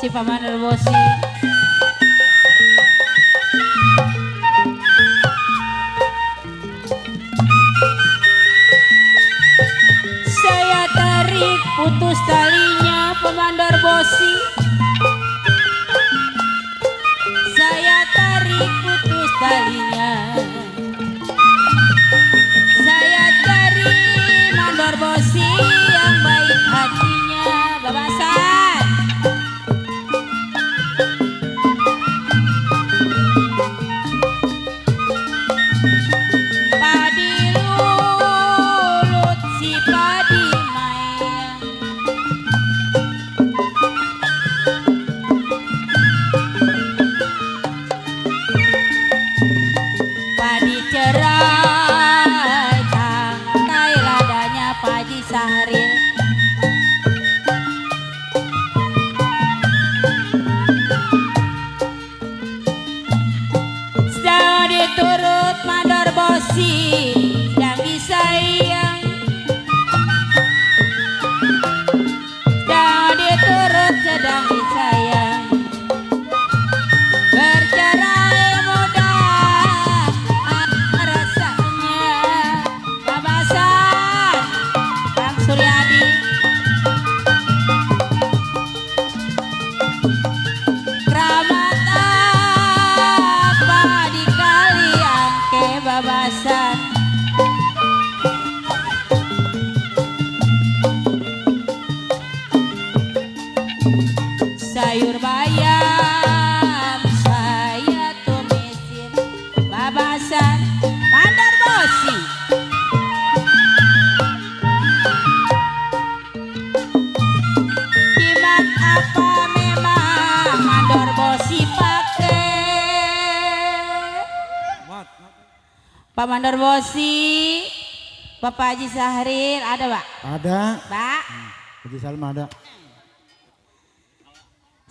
si Paman Bosi. Saya tarik putus talinya Pemandor Bosi. Saya tarik putus talinya. Saya cari Mandor Bosi yang baik hatinya. Babasan. Padi lulut si padi main. Padi cerai tangkai ladanya Paji Sahril. Sedang diturut Mandor Bosi, sedang disayang. Sedang diturut, sedang disayang. Bercerai mudah rasanya. Babasan Bang Suryadi. Keramat apa dikali angke babasan. Sayur bayam saya tumisin. Babasan Mandor Bosi. Jimat apa memang Mandor Bosi pakai? Pak Mandor Bosi, Bapak Haji Sahril ada Pak? Ada. Pak? Haji Salma ada.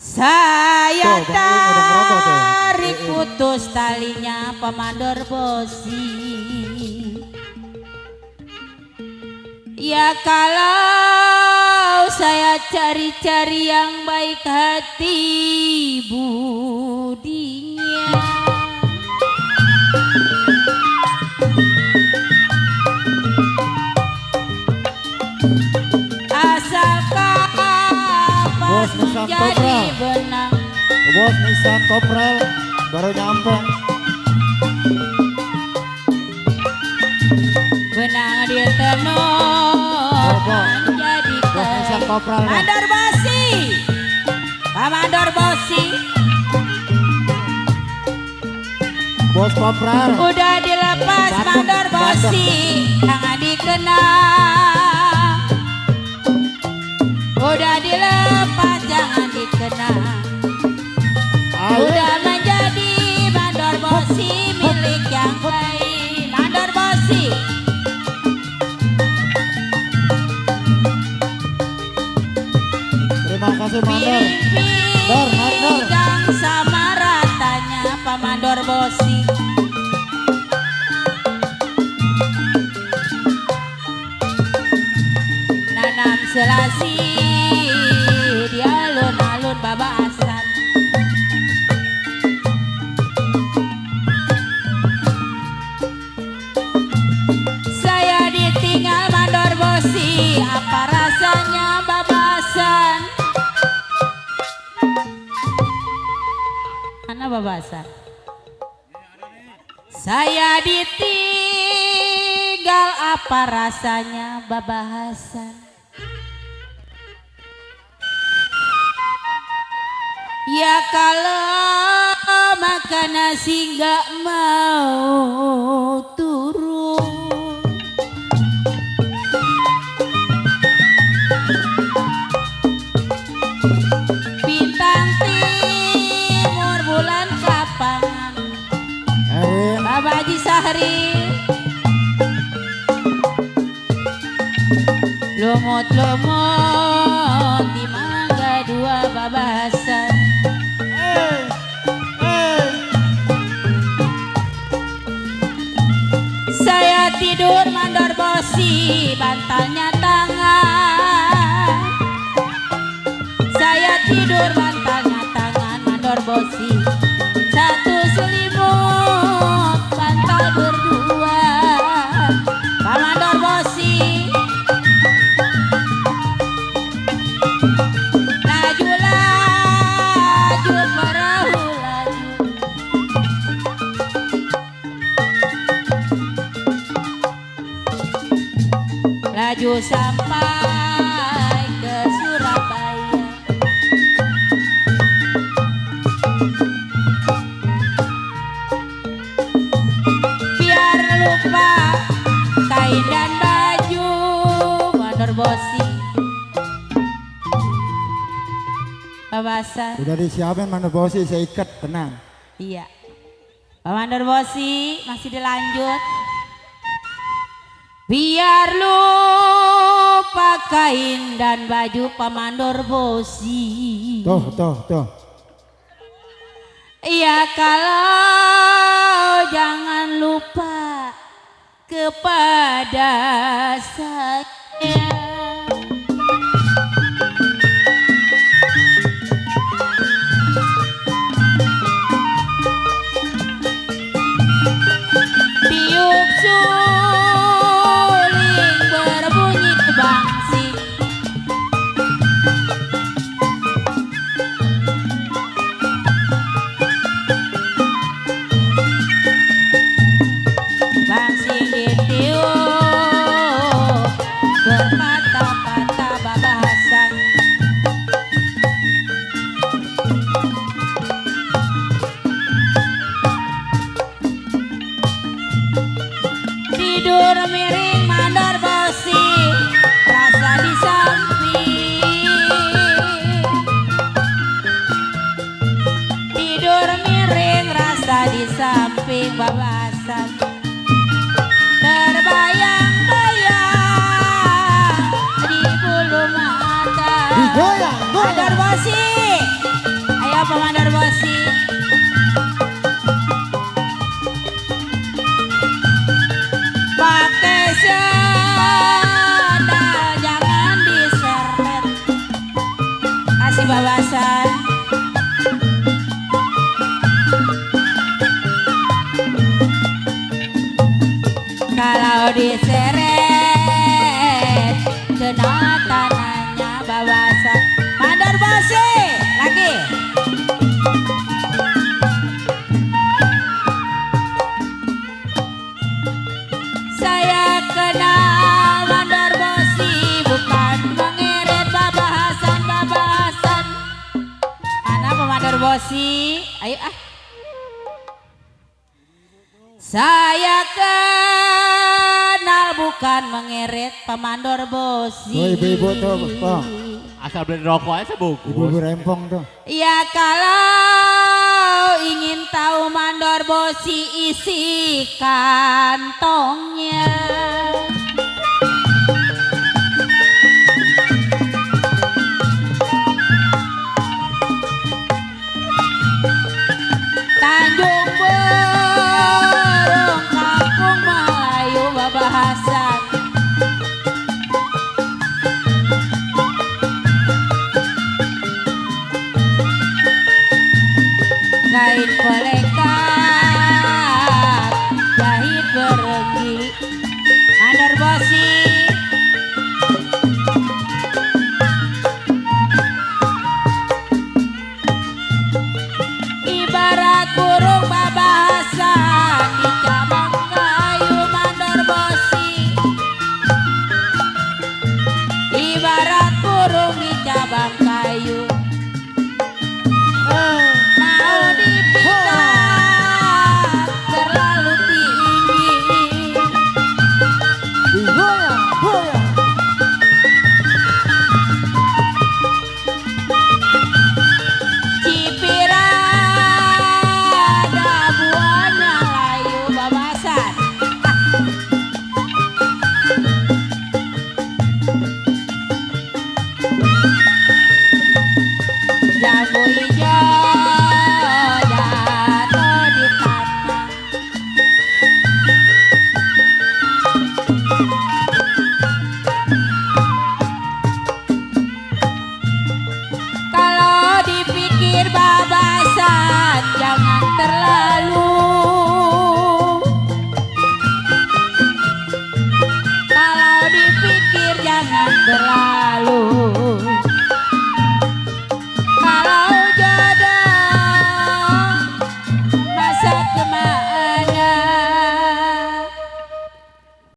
Saya Tuh, Bang Iing udah ngerokok tuh. tarik putus talinya Pak Mandor Bosi. Ya kalau saya cari-cari yang baik hati budinya. Asalkan Bos Nissan jadi Kopral. benang. Bos Nissan Kopral baru nyampe. Benang di tenun Bos menjadi Nissan Kopral. Mandor Bosi. Pak Mandor Bosi Bos Kopral. udah dilepas. Bandung, Mandor Bosi jangan dikenang. Udah dilepas jangan dikenang. Ayo. Udah menjadi Mandor Bosi milik yang baik. Mandor Bosi. Terima kasih Mandor. Piring-piring yang sama ratanya Pak Mandor Bosi. Nanam selasi di alun-alun Babasan. Saya ditinggal Mandor Bosi, apa rasanya Babasan? Mana Babasan? Saya ditinggal, apa rasanya Babasan? Ya kalau makan nasi nggak mau turun. Bintang timur bulan kapan? Erin. Bapak Haji Sahril. Lumut-lumut di Mangga Dua Babasan. Saya tidur Mandor Bosi, bantalnya tangan. Saya tidur bantalnya babasan. Udah disiapin Mandor Bosi, saya ikat, tenang. Iya. Pak Mandor Bosi masih dilanjut. Biar lu pakaiin dan baju Pak Mandor Bosi. Tuh. Iya kalau jangan lupa kepada saya. Tiup suling berbunyi bangsing. Bangsing ditiup berpatah-patah babasan. Tidur miring Mandor Bosi, rasa di samping. Tidur miring rasa di samping babasan. Terbayang-bayang di bulu mata. Mandor Bosi, ayo Pak Mandor Bosi. Pakai sandal jangan diseret. Kasih babasan. Kalau diseret kena tanahnya babasan. Mandor Bosi lagi. Saya kenal Mandor Bosi bukan mengeret babasan. Mana Pak Mandor Bosi? Ayo ah. Saya kenal bukan mengeret Pak Mandor Bosi. Tuh ibu-ibu tuh, Bang. Asal beli rokok aja bungkus. Ibu-ibu rempong tuh. Ya kalau ingin tahu Mandor Bosi isi kantongnya. Tanjung Berung Kampung Melayu babasan. Kain pelekat jahit berenggi Mandor Bosi. Ibarat burung babasan di cabang kayu Mandor Bosi. Ibarat burung di cabang kayu. Mau dipikat terlalu tinggi. Goyang. Cipirada buahnya layu babasan. Jambu hijau jatuh di tanah. Kalau dipikir babasan jangan terlalu. Kalau dipikir jangan terlalu.